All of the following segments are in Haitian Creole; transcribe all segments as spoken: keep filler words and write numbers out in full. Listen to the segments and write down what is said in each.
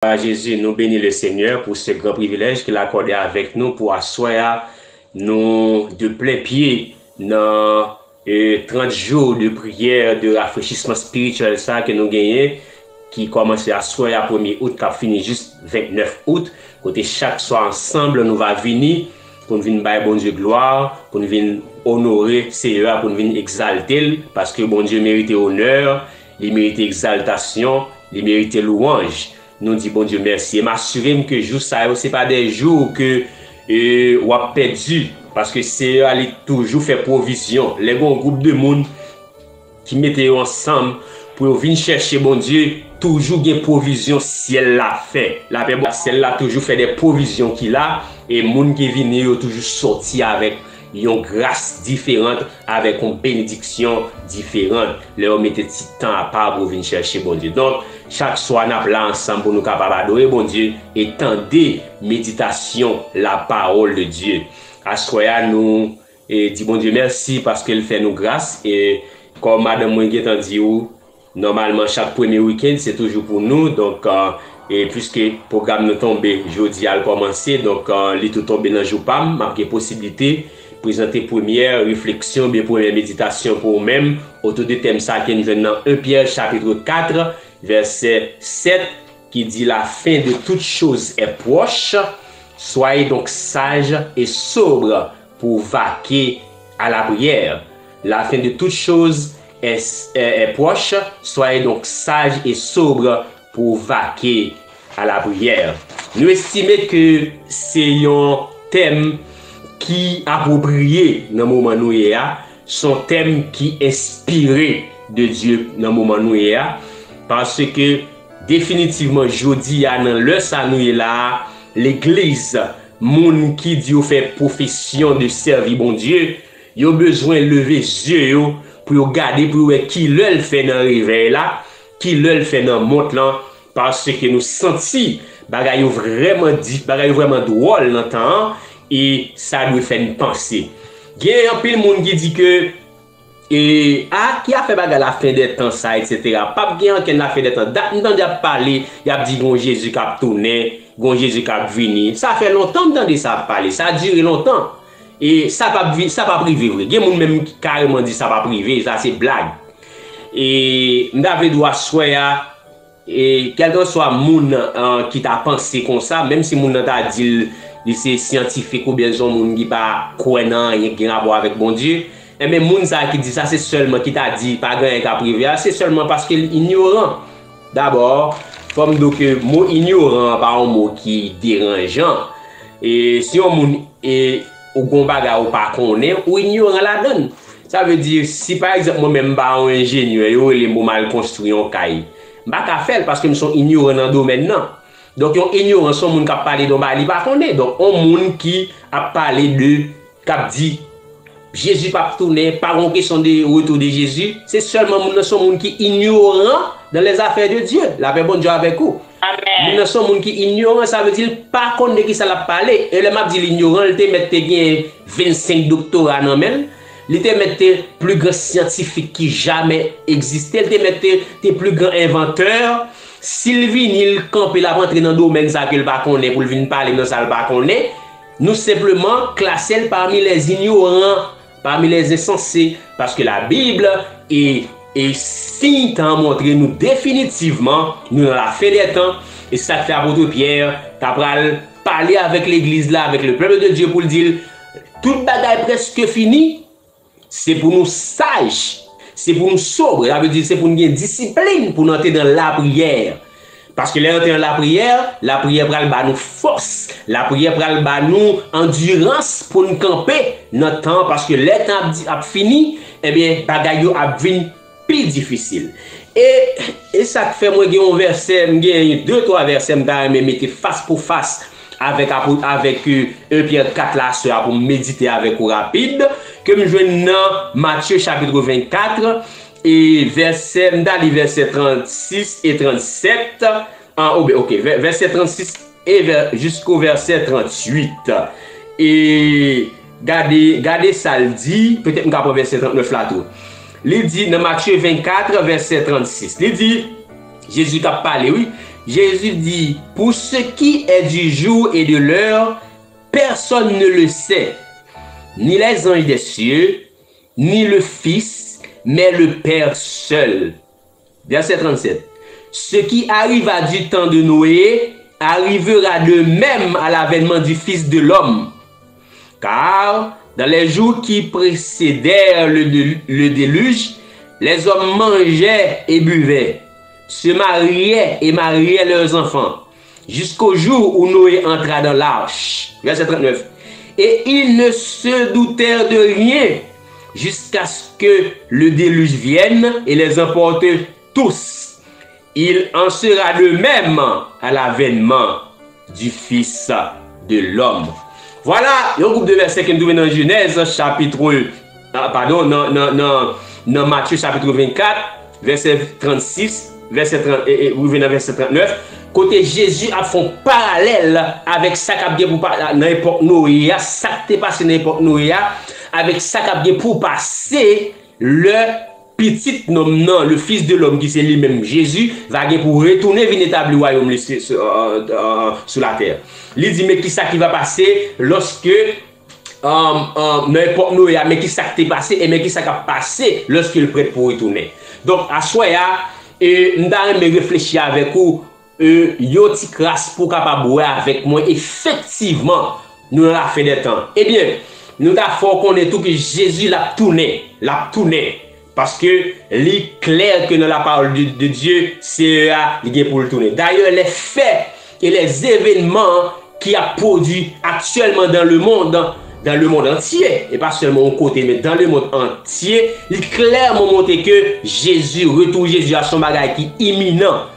Gloire à Jésus, nous bénissons le Seigneur pour ce grand privilège qu'il a accordé avec nous pour aswè a, nou de plen pye nan e, trant jou de priyè, de rafrechisman espirityèl sa ke nou genyen, ki kòmanse aswè a premye out, k ap fini jis ventnèf out, kote chak swa ansanm nou va vini pou n vin bay Bondye glwa, pou n vin onore Seyè a, pou n vin egzalte l, paske Bondye merite onè, li merite egzaltasyon, li merite lwanj. Nou di Bondye mèsi. E m asire m ke jou sa yo, se pa de jou ke e, w ap pèdi. Paske Seyè a, li toujou fè pwovizyon. Lè gen yon gwoup de moun ki mete yo ansanm pou yo vin chèche Bondye, toujou gen pwovizyon syèl la fè. Lapè Bondye, syèl la toujou fè de pwovizyon ki la, e moun ki vini yo toujou sòti avèk yon gras diferan, avèk yon benediksyon diferan, lè yo mete ti tan apa pou vin chèche Bondye. Donk, chak swa n ap la ansanm pou nou kapab adore Bondye e tande meditasyon la parole de Dieu. Aswè a, nou e, di Bondye mèsi paske l fè nou gras. E kòm madanm mwen gentan di ou, nòmalman chak premye wikenn se toujou pou nou. Donk, e, e, piske pwogram nou tonbe jodi a, l kòmanse, donk, e, li tou tonbe nan jou pa m, m ap gen posiblite prezante premyè refleksyon, oubyen premyè meditasyon pou ou menm, otou de tèm sa ke n jwenn nan en Pyè chapit kat, vèsè sèt, ki di, la fin de toutes choses est proche, soyez donc sages et sobres pour vaquer à la prière. La fin de toutes choses est, est, est proche, soyez donc sages et sobres pour vaquer à la prière. Nou estime ke se yon tèm ki apwopriye nan moman nou ye a, se yon tèm ki enspire de Dye nan moman nou ye a, paske definitivman jodi a, nan lè sa nou ye la a, legliz, moun ki di yo fè pwofesyon de sèvi Bondye, yo bezwen leve zye yo pou yo gade, pou yo wè ki lè l fè nan revèy la, ki lè l fè nan mont lan, paske nou santi bagay yo vrèman di, bagay yo vrèman dwòl nan tan an, e sa dwe fè n panse. Gen anpil moun ki di ke, e, a, ki afè bagay lafen dè tan sa, etsetera. P ap gen ankenn lafen dè tan. Dat m tande y ap pale, y ap di gon Jezi k ap tounen, gon Jezi k ap vini. Sa fè lontan m tande sa ap pale. Sa dire lontan. E sa p ap vi-, sa p ap rive vre. Gen moun menm ki kareman di sa p ap rive, sa se blag. E m ta vle di w aswè a, e kèlkanswa moun, e, ki ta panse konsa, menm si moun nan ta di l, li se syantifik oubyen se yon moun ki pa kwè nan anyen ki gen rapò avèk Bondye, enben, moun sa a ki di sa, se sèlman ki ta di pa gen anyen k ap rive a, se sèlman paske l inyoran. Dabò, fò m di w ke mo inyoran an pa yon mo ki deranjan. E si yon moun, e, ou gon bagay ou pa konnen, ou inyoran ladan l. Sa vle di, si pa egzanp, mwen menm m pa yon enjenyè, yo rele m pou m al konstwi yon kay. M pa ka fè l paske m se yon inyoran nan domèn nan. Donk, yon inyoran se yon moun k ap pale de yon bagay li pa konnen. Donk, yon moun ki ap pale de, k ap di, Jezi p ap tounen, pa gon kesyon de retou de Jezi, se sèlman moun nan se yon moun ki inyoran dans les affaires de Dieu. Lapè Bondye avèk ou. Moun nan se yon moun ki inyoran, sa vle di l pa konn de kisa l ap pale. E lè m ap di l inyoran, l te mèt te gen vennsenk doktora nan men l. Li te mèt te pli gran syantifik ki jamè egziste. Li te mèt te, te pli gran envantè. Si l vini, l kanpe, l ap antre nan domèn sa ke l pa konnen pou l vin pale nan sa l pa konnen. Nou senpleman klase l pami les ignorants, pami les insensés, paske Labib e, e siy tan an montre nou definitivman nou nan lafen dè tan, e sa k fè apot Pyè ta pral pale avèk legliz la, avèk le peuple de Dieu, pou l di l, tout bagay prèske fini, se pou nou saj, se pou nou sobre, sa vle di se pou nou gen disiplin pou nou antre nan lapriyè. Paske lè n antre nan lapriyè, lapriyè pral ba nou fòs, lapriyè pral ba nou andirans pou n kanpe nan tan an, paske lè tan ap di, ap fini, ebyen, bagay yo ap vin pi difisil. E, e sa k fè mwen gen yon vèsè, m gen de, twa vèsè m ta renmen mete fas pou fas avèk, avèk, e, en Pyè kat la, aswè a, pou m medite avèk ou rapid, ke m jwenn nan Matye chapit vennkat, e vèsè, m ta li vèsè trannsis e trannsèt, an, oubyen, ok, vè-, vèsè trannsis e vè-, jisko vèsè tranntuit. E gade, gade sa l di, petèt m ka pran vèsè trannèf la tou. Li di nan Matye vennkat, vèsè trannsis, li di, Jezi k ap pale, wi. Jésus dit, pour ce qui est du jour et de l'heure, personne ne le sait, ni les anges des cieux, ni le Fils, mais le Père seul. Verset trente-sept. Ce qui arriva du temps de Noé arrivera de même à l'avènement du Fils de l'homme. Car dans les jours qui précédèrent le, dé- le déluge, les hommes mangeaient et buvaient, se mariaient et mariaient leurs enfants, jusqu'au jour où Noé entra dans l'arche. Verset trente-neuf. Et ils ne se doutèrent de rien jusqu'à ce que le déluge vienne et les emporte tous. Il en sera de même à l'avènement du Fils de l'homme. Vwala yon gwoup de vèsè ke n twouve nan Jenèz, chapit, ah, padon, nan, nan, nan, nan Matye, chapit vennkat, vèsè trannsis, vèsè trant, e, e, rive nan vèsè trannèf, kote Jezi ap fè yon paralèl avèk sa k ap gen pou pa, nan epòk Noye a, sa k te pase nan epòk Noye a, avèk sa k ap gen pou pase lè Pitit nonm nan, le Fils de l'homme, ki se li menm Jezi, va gen pou retounen vin etabli wayòm li se- se- euh, euh, sou latè. Li di, men kisa ki va pase lòske, euh, euh, nan epòk Noye a, men kisa k te pase, e men kisa k ap pase lòske l prèt pou retounen. Donk, aswè a, e, m ta renmen reflechi avèk ou, e, yon ti kras pou w kapab wè avèk mwen, efektivman, nou nan lafen dè tan. Ebyen, nou ta fè w konnen tou ke Jezi l ap tounen, l ap tounen. Paske li klè ke nan la parole de, de Dieu, Seyè a, li gen pou l tounen. Dayè, lè fè e lè zevènman ki ap pwodui aktyèlman dans le monde, dans le monde entier, e pa sèlman yon kote, men dans le monde entier, li klèman montre ke Jezi, retou Jezi a, se yon bagay ki iminan.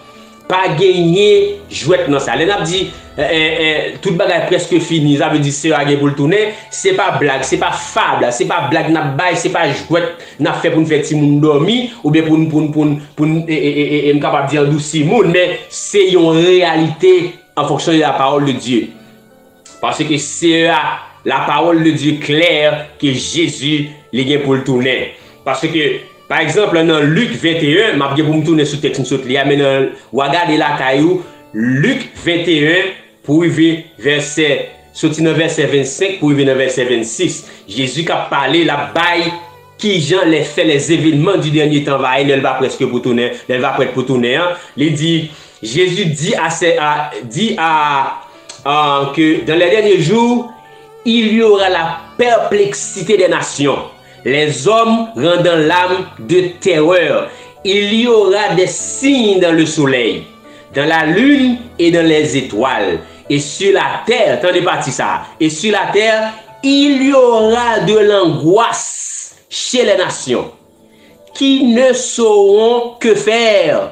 Pa genyen jwèt nan sa. Lè n ap di, eh, eh, eh, tout bagay prèske fini, sa vle di Seyè a gen pou l tounen, se pa blag, se pa fab, se pa blag n ap bay, se pa jwèt n ap fè pou n fè timoun dòmi, oubyen pou n, pou n, pou n, pou n, e, e, e, e, e, m kapab di, andousi moun, men se yon reyalite en fonction de la parole de Dieu. Paske Seyè a, la parole de Dieu klè ke Jezi, li gen pou l tounen. Paske, pa egzanp, nan Lik venteyen, m ap gen pou m tounen sou tèks m sot li a, men nan, w a gade lakay ou, Lik venteyen, pou rive vèsè, soti nan vèsè vennsenk pou rive nan vèsè vennsis. Jezi k ap pale, l ap bay kijan lè fè, lè zevènman di dènye tan va ye, lè l va prèske pou tounen, lè l va prèt pou tounen an. Li di, Jésus dit à ses, à, dit à, euh, que dans les derniers jours, il y aura la perplexité des nations, les hommes rendant l'âme de terreur. Il y aura des signes dans le soleil, dans la lune et dans les étoiles. Et sur la terre, tande pati sa, et sur la terre, il y aura de l'angoisse chez les nations qui ne sauront que faire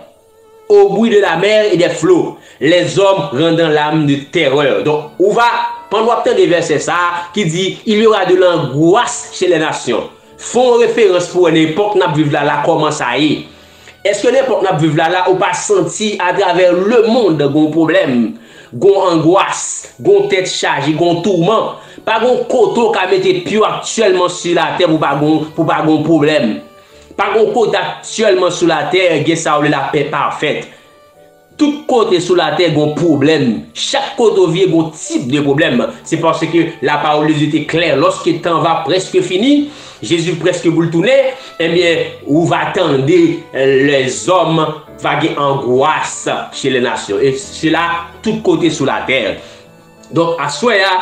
au bruit de la mer et des flots, les hommes rendant l'âme de terreur. Donk, ou va, pandan w ap tande vèsè sa a, ki di, il y aura de l'angoisse chez les nations. Fè yon referans pou wè nan epòk n ap viv la, la, kòman sa ye. Èske nan epòk n ap viv la, la, ou pa santi atravè lemonn gon pwoblèm, gon angwas, gon tèt chaje, gon touman? Pa gon kote w ka mete pye w aktyèlman sou latè pou pa gon, pou pa gon pwoblèm. Pa gon kote aktyèlman sou latè gen sa yo rele lapè pafèt. Tout kote sou latè gon pwoblèm. Chak kote w vye gon tip de pwoblèm. Se paske la parole de Dieu te klè. Lorsque temps va presque fini, Jezi prèske pou l tounen, ebyen, ou va tande, euh, les hommes va gen angoisse chez les nations. E sela tout kote sou latè. Donk, aswè a,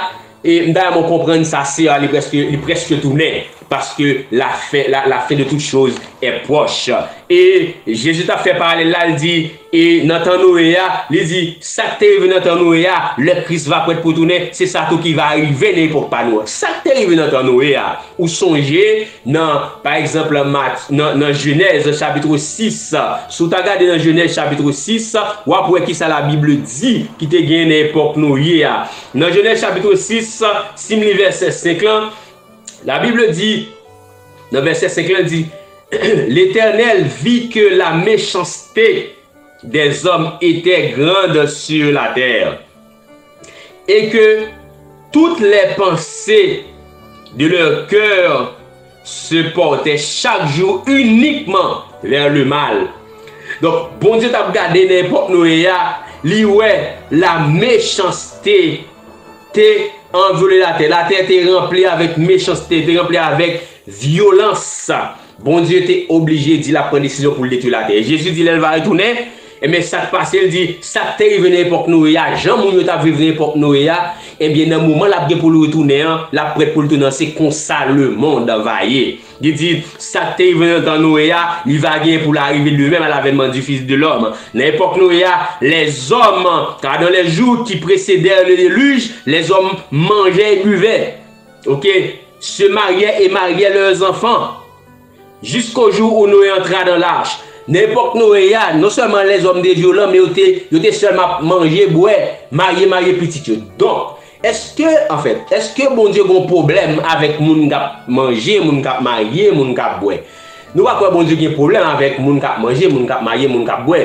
e m ta renmen w konprann sa, Seyè a, li prèske, li prèske tounen, paske la fin, la, la fin de toutes choses est proche. E Jezi t ap fè paralèl la, l di, e nan tan Noye a, li di, sa k te rive nan tan Noye a, lè Kris va prèt pou tounen, se sa tou ki va rive nan epòk pa nou an. Sa k te rive nan tan Noye a, ou sonje, nan, pa egzanp, Mat-, nan, nan Jenèz chapit sis, si w ta gade nan Jenèz chapit sis, w ap wè kisa Labib di ki te gen nan epòk Noye a. Nan Jenèz chapit sis, si m li vèsè senk lan, Labib di, nan vèsè senk lan, di, L'Éternel vit que la méchanceté des hommes était grande sur la terre, et que toutes les pensées de leur cœur se portaient chaque jour uniquement vers le mal. Donk, Bondye t ap gade nan epòk Noye a, Li wè la méchanceté te anvole latè. Latè te ranpli avèk méchanceté, te ranpli avèk vyolans. Bondye te oblije di l ap pran desizyon pou l detwi latè. Jezi di lè l va retounen, ebyen, sa k pase, l di, sa k te rive nan epòk Noye a, jan moun yo t ap viv nan epòk Noye a, ebyen, nan moman l ap gen pou l retounen an, l ap prèt pou l tounen an, se konsa lemonn va ye. Li di, sa k te rive nan tan Noye a, li va gen pou l arive de même à l'avènement du Fils de l'homme. Nan epòk Noye a, les hommes, car dans les jours qui précédèrent le déluge, les hommes mangeaient et buvaient. Ok? Se mariaient et mariaient leurs enfants. Jusqu'au jour où Noé entra dans l'arche. Nan epòk Noye a, non sèlman lèzòm te vyolan, men yo te, yo te sèlman ap manje, bwè, marye, marye pitit yo. Donk, èske, anfèt, èske Bondye gen pwoblèm avèk moun k ap manje, moun k ap marye, moun k ap bwè? Nou pa kwè Bondye gen pwoblèm avèk moun k ap manje, moun k ap marye, moun k ap bwè.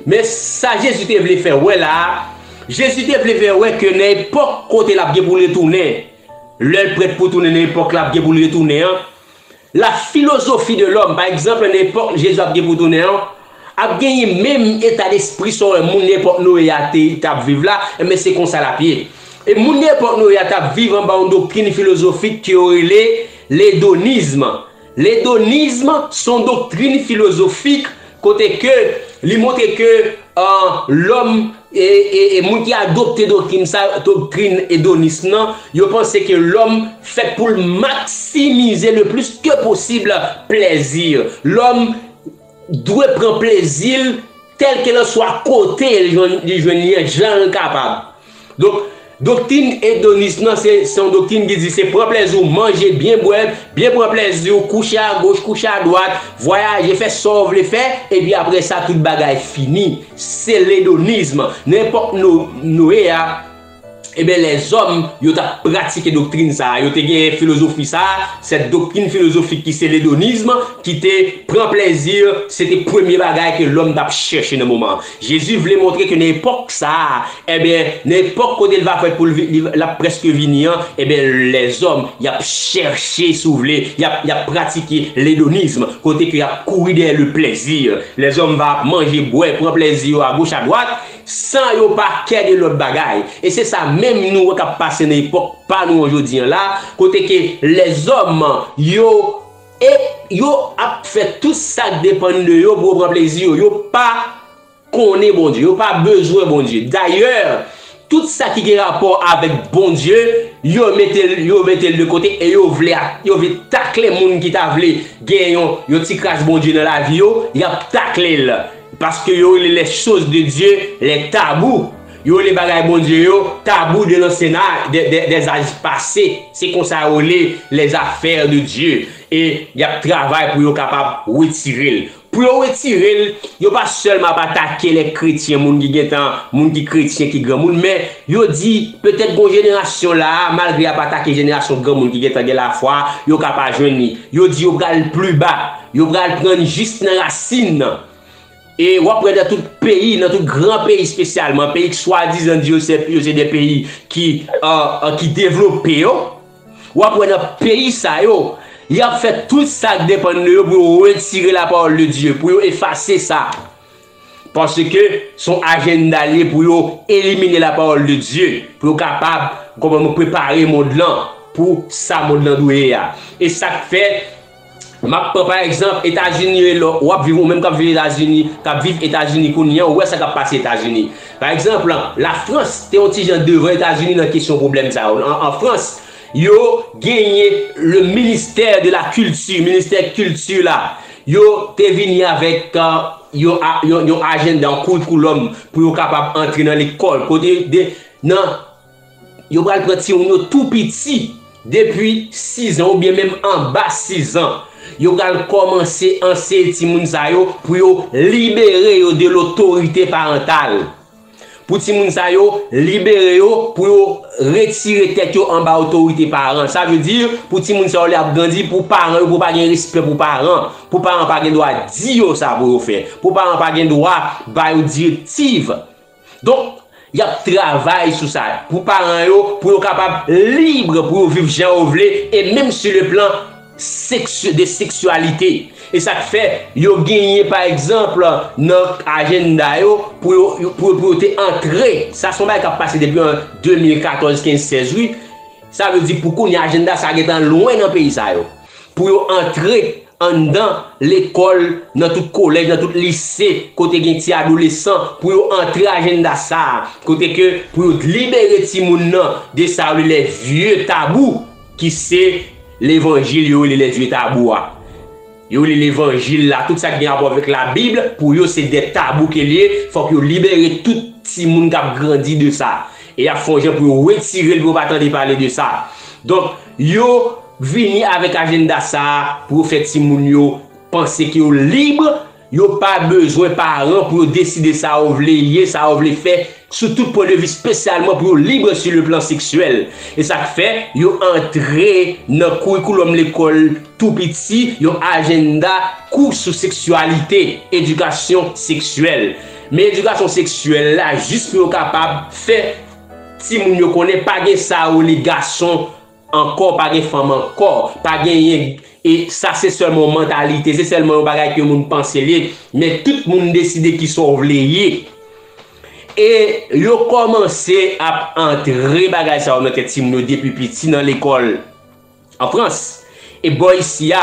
Men sa Jezi te vle fè wè la a, Jezi te vle fè wè ke nan epòk kote l ap gen pou l retounen, lè l prèt pou tounen nan epòk l ap gen pou l retounen an, la philosophie de l'homme, pa egzanp, nan epòk Jezi ap gen pou tounen an, ap genyen menm eta despri sa w wè moun nan epòk Noye a te, t ap viv la, enben se konsa l ap ye. E moun nan epòk Noye a t ap viv anba yon doktrin filozofik ke yo rele ledonism. Ledonism se yon doktrin filozofik kote ke li montre ke, euh, lòm e, e, e moun ki adopte doktrin sa, doktrin edonis nan, yo panse ke lòm fèt pou l maksimize le plus que possible plèzi. Lòm dwe pran plezi l, kèlkelanswa kote l jwenn, li jwenn li an, jan l kapab. Donk, doktrin edonis nan, se, se yon doktrin ki di se pran plèzi w, manje, byen bwè, byen pran plèzi w, kouche agoch, kouche adwat, vwayaje, fè sa w vle fè, epi apre sa, tout bagay fini. Se ledonism. Nan epòk No-, Noye a, ebyen, lèzòm, yo t ap pratike doktrin sa a. Yo te gen filozofi sa a, cette doctrine philosophique ki se ledonism, ki te pran plezi, se te premye bagay ke lòm t ap chèche nan moman an. Jezi vle montre ke nan epòk sa a, ebyen, nan epòk kote l va fèt pou l vi-, li, l ap prèske vini an, ebyen, lèzòm, y ap chèche, si w vle, y ap, y ap pratike ledonism, kote ke y ap kouri dèyè le plaisir. Lèzòm va ap manje, bwè, pran plezi yo agoch, adwat, san yo pa kè de lòt bagay. E se sa menm nou wè k ap pase nan epòk pa nou an jodi an la, kote ke lèzòm yo, e yo ap fè tout sa k depann de yo pou yo pran plezi yo. Yo pa konnen Bondye, yo pa bezwen Bondye. Dayè, tout sa ki gen rapò avèk Bondye, yo mete l, yo mete l de kote e yo vle ak, yo vle takle moun ki ta vle gen yon, yon ti kras Bondye nan lavi yo, y ap takle l. Paske yo rele les choses de Dieu les tabous. Yo rele bagay Bondye yo tabou de l'ancien âge, de, de, des âges passés. Se konsa yo rele les affaires de Dieu. E y ap travay pou yo kapab retire l. Pou yo retire l, yo pa sèlman ap atake lè kretyen, moun ki gentan, moun ki kretyen, ki granmoun, men yo di, petèt gon jenerasyon la a, malgre y ap atake jenerasyon granmoun ki gentan gen lafwa, yo ka pa jwenn li. Yo di yo pral pli ba, yo pral pran n jis nan rasin nan. E w ap wè nan tout peyi, nan tout gran peyi espesyalman, peyi k swadizan di yo se, yo se de peyi ki, euh, euh, ki devlope yo, w ap wè nan peyi sa yo, y ap fè tout sa k depann de yo pou yo retire la parole de Dieu, pou yo efase sa. Paske se yon ajanda l ye pou yo elimine la parole de Dieu, pou yo kapab, w konprann mwen, prepare mond lan pou sa mond lan dwe ye a. E sa k fè, m ap pran pa egzanp Etazini, lè w ap viv, ou menm k ap viv Etazini, k ap viv Etazini kounye a, ou wè sa k ap pase Etazini. Pa egzanp, Lafrans te yon ti jan devan Etazini nan kesyon pwoblèm sa yo. An, an Frans, yo genyen le ministère de la culture, ministè kilti la. Yo te vini avèk, euh, yon a-, yon, yon ajanda, yon curriculum pou yo kapab antre nan lekòl. Kote de, nan, yo pral pran timoun yo tou piti, depi sizan oubyen menm anba sizan. Yo pral kòmanse anseye timoun sa yo pou yo libere yo de lotorite parantal. Pou timoun sa yo libere yo, pou yo retire tèt yo anba otorite paran. Sa vle di, pou timoun sa yo lè y ap grandi, pou paran yo, pou pa gen respè pou paran, pou paran pa gen dwa di yo sa pou yo fè, pou paran pa gen dwa ba yo direktiv. Donk, y ap travay sou sa. Pou paran yo, pou yo kapab lib, pou yo viv jan yo vle, e menm sou le plan seksy- de seksyalite. E sa k fè yo genyen, pa egzanp, nan ajanda yo pou yo, pou yo, pou yo te antre. Sa se yon bagay k ap pase depi an de mil katòz, kenz, sèz, wi. Sa vle di pou kounye a ajanda sa gentan lwen nan peyi sa yo. Pou yo antre anndan lekòl, nan tout kolèj, nan tout lise, kote gen ti adolesan, pou yo antre ajanda sa a, kote ke pou yo libere timoun nan de sa yo rele les vieux tabous, ki se levanjil yo rele les vieux tabous a. Yo rele levanjil la, tout sa ki gen rapò avèk Labib, pou yo se de tabou ke l ye, fòk yo libere tout timoun k ap grandi de sa. E y ap fè yon jan pou yo retire l, pou yo pa tande pale de sa. Donk, yo vini avèk ajanda sa a pou yo fè timoun yo panse ke yo lib, yo pa bezwen paran pou yo deside sa yo vle ye, sa yo vle fè, sou tout pwen de vi, espesyalman pou yo lib sur le plan sexuel. E sa k fè yo antre nan kourikoulòm lekòl tou piti, yon ajanda kou sou seksyalite, edikasyon seksyèl. Men edikasyon seksyèl la, jis pou yo kapab fè timoun yo konnen pa gen sa yo rele gason ankò, pa gen fanm ankò, pa genyen. E sa se sèlman yon mantalite, se sèlman yon bagay ke moun panse l ye, men tout moun deside kisa w vle ye. E yo kòmanse ap antre bagay sa yo nan tèt timoun yo depi piti nan lekòl an Frans. E bò isi a,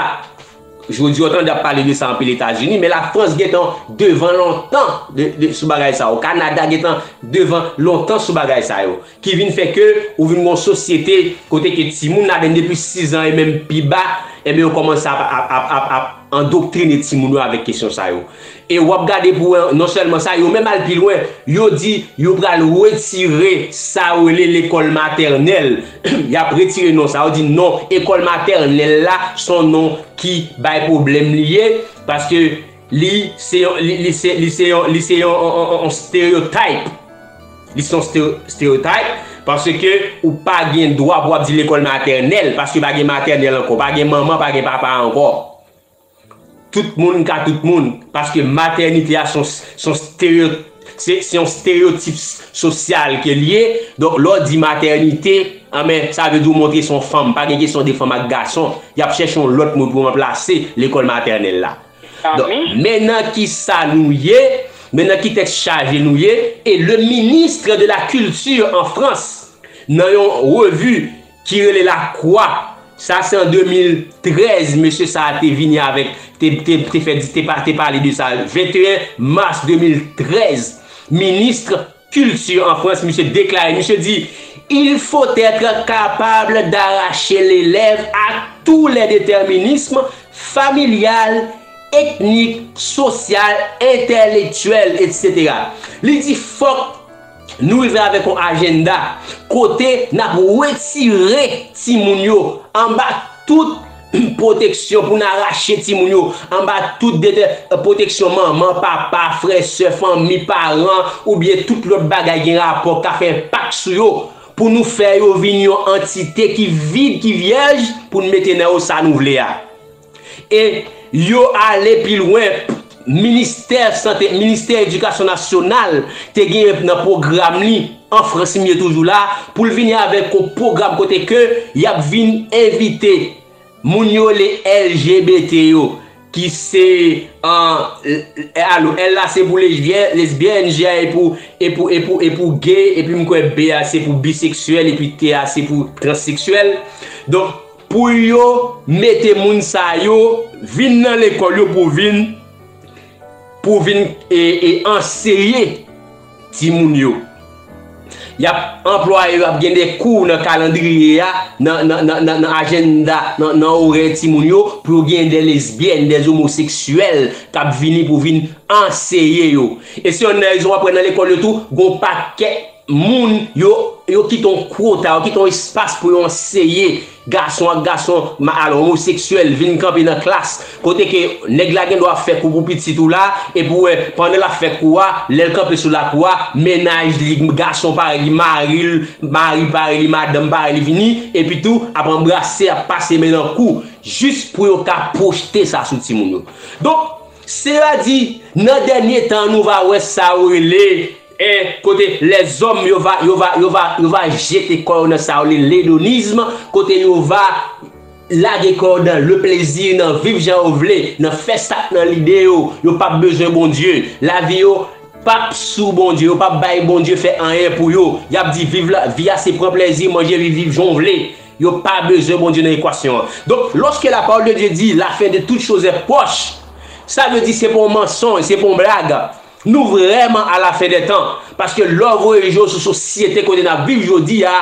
jodi yo tande ap pale de sa anpil Etazini, men Lafrans gentan devan lontan de, de, sou bagay sa yo. Kanada gentan devan lontan sou bagay sa yo. Ki vin fè ke ou vin gen yon sosyete kote ke timoun ladann depi sis an e menm pi ba, ebyen yo kòmanse ap, ap, ap, ap, ap andoktrine timoun yo avèk kesyon sa yo. E w ap gade pou wè, non sèlman sa, yo menm al pi lwen, yo di yo pral retire sa yo rele lekòl matènèl. Y ap retire non sa, yo di non, ekòl matènèl la, se yon non ki bay pwoblèm li ye, paske li se yon, li, li se, li se yon, li se yon, yon, yon, yon stereotype. Li se yon stere- stereotype, paske ou pa gen dwa pou w ap di lekòl matènèl, paske pa gen matènèl ankò, pa gen manman, pa gen papa ankò. Tout moun ka tout moun, paske matènite a se yon, se yon stereo- se, se yon estereotip sosyal ke l ye. Donk, lè w di matènite, anben, sa vle di w montre se yon fanm. Pa gen kesyon de fanm ak gason. Y ap chèche yon lòt mo pou ranplase lekòl matènèl la. Donk, men nan ki sa nou ye, men nan ki tèt chaje nou ye, e le ministre de la culture en France, nan yon revi ki rele La Croix, sa se an de mil trèz, mesye sa a te vini avèk, te, te, te fè, te, pa- te pale de sa, venteyen mas de mil trèz, ministre kilti an Frans, misye deklare, misye di, il faut être capable d'arracher l'élève à tous les déterminismes familial, etnik, sosyal, entèlektyèl, et cetera. Li di fòk nou rive avèk yon ajanda kote n ap retire timoun yo anba tout pwoteksyon, pou n arache timoun yo anba tout dete- pwoteksyon manman, papa, frè, sè, fanmi, paran, oubyen tout lòt bagay gen rapò ka fè enpak sou yo, pou nou fè yo vin yon antite ki vid, ki vyèj, pou n mete nan yo sa nou vle a. E yo ale pi lwen, ministè sante, ministè edikasyon nasyonal te genyen nan pwogram li, an Frans m ye toujou la, pou l vini avèk yon pwogram kote ke y ap vin envite moun yo rele L G B T yo, ki se, an, alo, L la se pou lesbyè- lesbyèn, G a e pou, e pou, e pou, e pou gay, epi m kwè B a se pou biseksyèl, epi T a se pou transseksyèl. Donk, pou yo mete moun sa yo vin nan lekòl yo pou vin, pou vin, e, e anseye timoun yo. Y ap anplwaye, y ap gen de kou nan kalandriye a, nan, nan, nan, nan, nan ajanda, nan, nan orè timoun yo, pou yo gen de lesbyèn, de omoseksyèl k ap vini pou vin anseye yo. E se youn nan rezon w ap wè nan lekòl yo tou, gon pakèt moun, yo, yo kite yon kwota, yo kite yon espas pou yo anseye gason ak gason, ma- alò, omoseksyèl, vin kanpe nan klas, kote ke nèg la gen dwa fè kou pou pitit ou la, epi w wè, pandan l ap fè kou a, lè l kanpe sou lakou a, mennaj li, gason parèy li, mari l, mari parèy li, madanm parèy li vini, epi tou, ap anbrase, ap pase men nan kou, jis pou yo ka pwojte sa sou timoun yo. Donk, sela di, nan dènye tan, nou va wè sa yo rele, e, kote lèzòm, yo va, yo va, yo va, yo va jete kò yo nan sa yo rele ledonizm, kote yo va lage kò yo nan le plezi, nan viv jan yo vle, nan fè sa k nan lide yo. Yo p ap bezwen Bondye. Lavi yo p ap sou Bondye. Yo p ap bay Bondye fè anyen pou yo. Y ap di viv la, vi a se pran plezi, manje, viv, viv jan w vle. Yo pa bezwen Bondye nan ekwasyon an. Donk, lorsque la parole de Dieu dit la fin de toutes choses est proche, sa vle di se pa yon mansonj, se pa yon blag. Nou vrèman a la fen dè tan. Paske lè w voye je w sou sosyete kote n ap viv jodi a,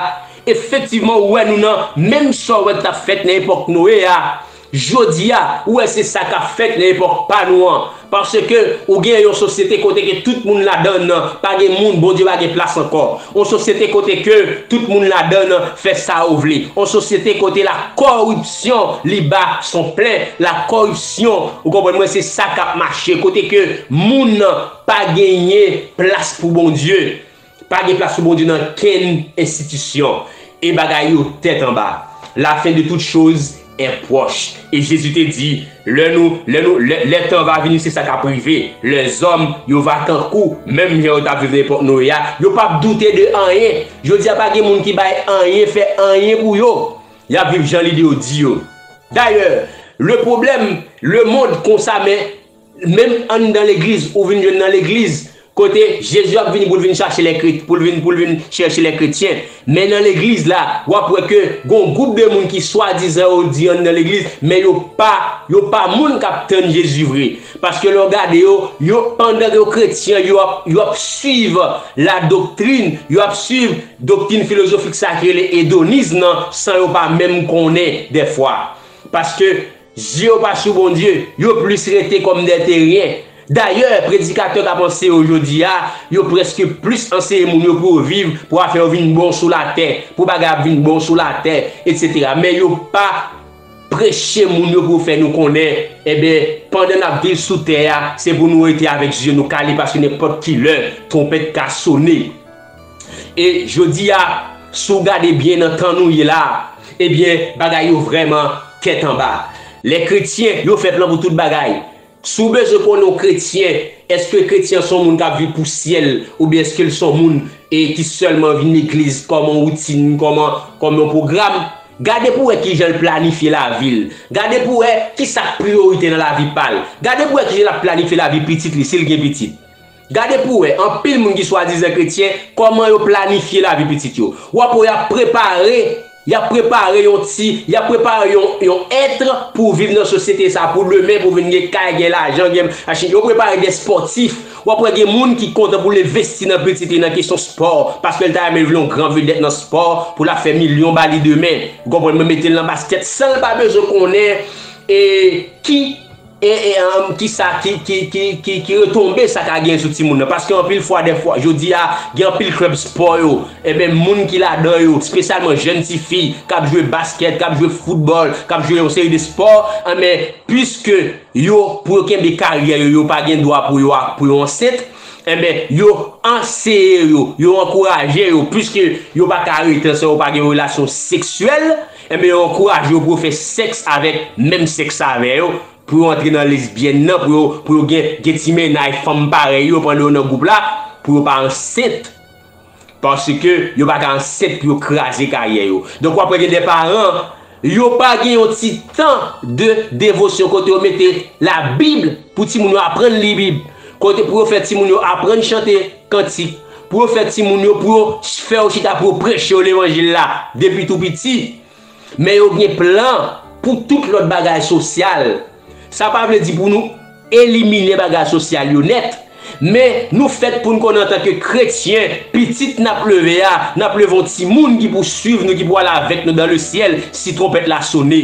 efektivman, ou wè nou nan menm sa w wè k t ap fèt nan epòk Noye a. Jodi a, ou wè se sa k ap fèt nan epòk pa nou an. Paske ou gen yon sosyete kote ke tout moun ladan l, pa gen moun, Bondye pa gen plas ankò. Yon sosyete kote ke tout moun ladan l fè sa yo vle. Yon sosyete kote la kòripsyon li ba son plen. La kòripsyon, ou konprann mwen, se sa k ap mache. Kote ke moun pa genyen plas pou Bondye. Pa gen plas pou Bondye nan kenn enstitisyon. E bagay yo tèt anba. La fin de toutes choses est proche. E Jezi te di, lè nou, lè nou, lè, lè tan va vini, se sa k ap rive. Lèzòm, yo va tankou, menm jan yo t ap viv nan epòk Noye a, yo p ap doute de anyen. Jodi a, pa gen moun ki bay anyen, fè anyen pou yo. Y ap viv jan lide yo di yo. Dayè, le pwoblèm, le mond konsa, men menm anndan legliz, ou vin jwenn nan legliz, kote Jezi ap vini pou l vin chache lè kret-, pou l vin, pou l vin chèche lè kretyen. Men nan legliz la, w ap wè ke gon gwoup de moun ki swadizan yo di anndan legliz, men yo pa, yo pa moun k ap tann Jezi vre. Paske lè w gade yo, yo, pandan yo kretyen, yo ap, yo ap suiv la doktrin, yo ap suiv doktrin filozofik sa ki rele edonis nan, san yo pa menm konnen dèfwa. Paske zye yo pa sou Bondye, yo plis rete kòm dè teryen. Dayè, predikatè k ap anseye yo jodi a, yo prèske plis anseye moun yo pou yo viv, pou afè yo vin bon sou latè, pou bagay ap vin bon sou latè, etsetera. Men yo pa preche moun yo pou yo fè nou konnen, ebyen, pandan n ap viv sou tè a, se pou nou rete avèk zye nou kale, paske nenpòt ki lè, twonpèt ka sone. E jodi a, si w gade byen nan tan nou ye la, ebyen, bagay yo vrèman tèt anba. Lè kretyen, yo fè plan pou tout bagay. Si w bezwen konnen yon kretyen, èske kretyen se yon moun k ap viv pou syèl, oubyen èske l se yon moun, e, ki sèlman vin legliz kòm yon woutin, kòm yon, kòm yon pwogram? Gade pou w wè kijan l planifye lavi l. Gade pou w wè kisa k priyorite nan lavi pa l. Gade pou w wè kijan l ap planifye lavi pitit li, si l gen pitit. Gade pou w wè, anpil moun ki swadizan kretyen, kòman yo planifye lavi pitit yo. W ap wè y ap prepare, y ap prepare yon ti, y ap prepare yon, yon èt pou viv nan sosyete sa, pou demen, pou vin gen kay, gen lajan, gen machin. Yo prepare de spòtif. W ap wè gen moun ki kontan pou l envesti nan pitit li nan kesyon spò, paske l ta renmen vin yon gran vedèt nan spò, pou l ap fè milyon ba li demen. Ou konprann mwen, mete l nan baskèt san l pa bezwen konnen, e, ki e, e, um, ki sa, ki, ki, ki, ki, ki retonbe sa ka gen sou timoun nan. Paske anpil fwa, dèfwa, jodi a, gen anpil klèb spò yo. Enben, moun ki ladan yo, espesyalman jèn tifi, k ap jwe baskèt, k ap jwe foutbòl, k ap jwe yon seri de spò, enben, piske yo, pou yo kenbe karyè yo, yo pa gen dwa pou yo, pou yo ansent, enben, yo anseye yo, yo ankouraje yo, piske yo pa ka rete ansanm, yo pa gen relasyon seksyèl, enben, yo ankouraje yo pou yo fè sèks avèk menm sèks avè yo, pou yo antre nan lesbyèn nan, pou yo, pou yo gen, gen ti mennaj fanm parèy yo pandan yo nan gwoup la, pou yo pa ansent. Paske yo pa ka ansent pou yo kraze karyè yo. Donk, w ap wè gen de paran, yo pa gen yon ti tan de devosyon kote yo mete Labib pou timoun yo aprann li Bib. Kote pou yo fè timoun yo aprann chante kantik. Pou yo fè timoun yo, pou yo fè yo chita, pou yo preche yo levanjil la depi tou piti. Men yo gen plan pou tout lòt bagay sosyal. Sa pa vle di pou nou elimine bagay sosyal yo nèt, men nou fèt pou n konnen antanke kretyen, pitit n ap leve a, n ap leve yon timoun ki pou swiv nou, ki pou al avèk nou dan le syèl si twonpèt la sone.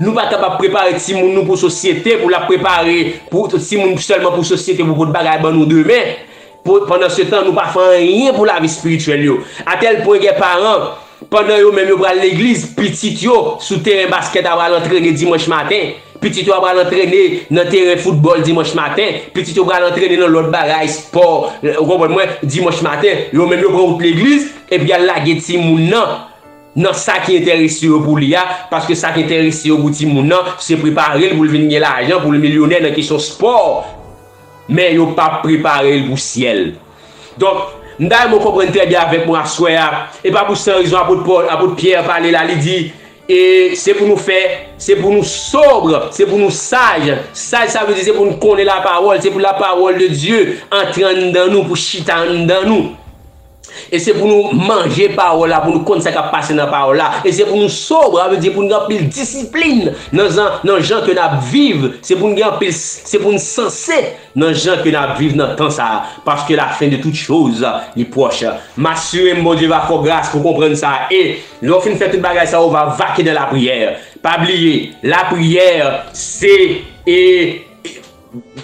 Nou pa kapab prepare timoun nou pou sosyete, pou l ap prepare pou timoun sèlman pou sosyete pou pot bagay ban nou demen. Pou, pandan se tan, nou pa fè anyen pou lavi espirityèl yo. Atèl pwen gen paran, pandan yo menm yo pral legliz, pitit yo sou teren baskèt a pral antrene dimanch maten. Pitit yo a pral antrene nan teren foutbòl dimanch maten. Pitit yo pral antrene nan lòt bagay, spò, ou konprann mwen, dimanch maten. Yo menm yo pran wout legliz, epi y al lage timoun nan, nan sa ki enterese yo pou li a, paske sa ki enterese yo pou timoun nan, se prepare l pou l vin gen lajan, pou l milyonè nan kesyon spò. Men yo p ap prepare l pou syèl. Donk, m ta renmen w konprann trè byen avèk mwen aswè a, e pa pou san rezon apot Pòl, apot Pyè pale la, li di, E se pou nou fè, se pou nou sobre, se pou nou saj. Saj, sa vle di se pou nou konnen lapawòl, se pou lapawòl de Dye antre anndan nou, pou chita anndan nou. E se pou nou manje pawòl la, pou nou konn sa k ap pase nan pawòl la. E se pou nou sobre, sa vle di pou nou gen anpil disiplin nan jan, nan jan ke n ap viv. Se pou nou gen anpil, se pou nou sanse nan jan ke n ap viv nan tan sa a. Paske la fin de tout chose, li pwòch. M asire m Bondye va fè w gras pou konprann sa. E lè w fin fè tout bagay sa, ou va vake nan lapriyè. Pa bliye, lapriyè, se, e,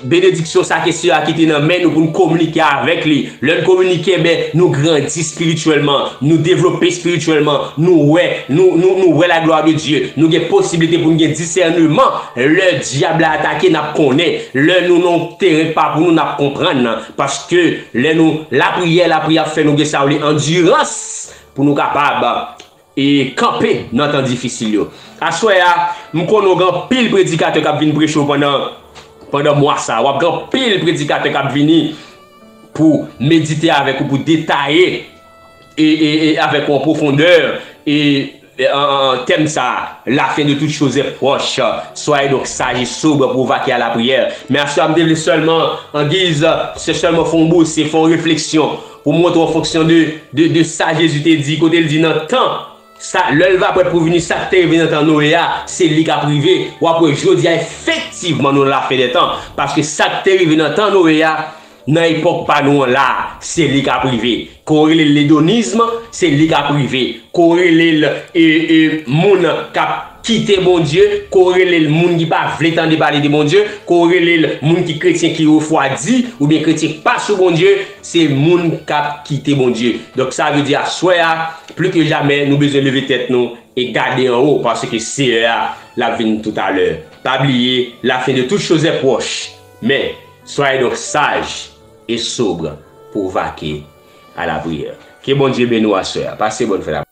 benediksyon sa ke Seyè a kite nan men nou pou n kominike avèk li. Lè n kominike, ben, nou grandi espirityèlman, nou devlope espirityèlman, nou wè, nou, nou, nou wè la glwa de Dye, nou gen posiblite pou n gen disèneman. Lè dyab la atake, n ap konnen. Lè nou nan yon teren k pa pou nou, n ap konprann. Paske lè nou, lapriyè, lapriyè ap fè nou gen sa yo rele andirans pou nou kapab e kanpe nan tan difisil yo. Aswè a, m konnen w gen anpil predikatè k ap vin preche w pandan, pandan mwa sa a. W ap gen anpil predikatè k ap vini pou medite avèk ou, pou detaye e, e, e avèk ou an pwofondè e, e an, an, an tèm sa a, la fin de toute chose est proche. Soyez donc sages et sobres pour vaquer à la prière. Men aswè a, m te vle sèlman, an giz, se sèlman fè yon bouse, fè yon refleksyon pou montre w an fonksyon de, de, de sa Jezi te di, kote l di nan tan sa, lè l va prèt pou vini, sa k te rive nan tan Noye a, se li k ap rive. W ap wè jodi a, efektivman, nou nan lafen dè tan. Paske sa k te rive nan tan Noye a, nan epòk pa nou an la, se li k ap rive. Ke w rele l ledonizm, se li k ap rive. Ke w rele l, e, e, moun k ap kite Bondye, ke w rele l moun ki pa vle tande pale de Bondye, ke w rele l moun ki kretyen ki refwadi, oubyen kretyen k pa sou Bondye, se moun k ap kite Bondye. Donk, sa vle di aswè a, pli ke jamè, nou bezwen leve tèt nou e gade anwo, paske Seyè a, l ap vin toutalè. Pa bliye, la fin de toute chose est proche. Men, soyez donc sages et sobres pour vaquer à la prière. Ke Bondye beni w aswè a. Pase bòn fèt.